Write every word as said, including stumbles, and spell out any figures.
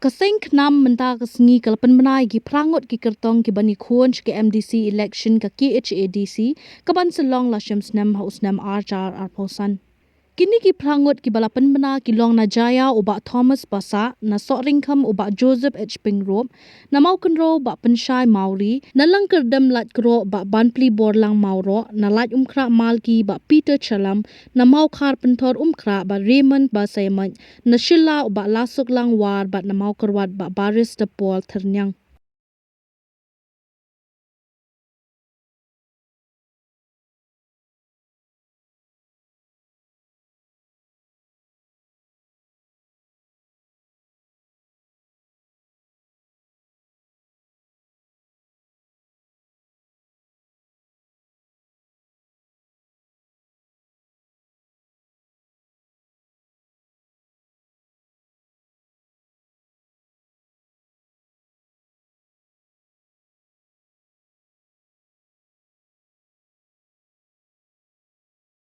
Ka seng KHNAM mynta ka sngi ka la pynbna ïa ki phra ngut ki kyrtong ki ban ïakhun sha ka MDC election ka KHADC ka ban sa long la shim snem ha u snem ar hajar arphew san. Kine ki phra ngut ki ba la pynbna ki long na Jaiaw u Bah Thomas Passah, na Sohryngkham u Bah Joseph H Pyngrope, na Mawkynrew u Bah Pynshai Mawrie, na Langkyrdem Laitkroh u Bah Banpli Borlang Mawroh, na Laitumkhrah Malki u Bah Peter Shallam, na Mawkhar Pynthor Umkhrah u Bah Raymond Basaiawmoit, na Shilla u Bah Lasuklang War bad na Mawkyrwat u Bah Barrister Paul Thyrniang.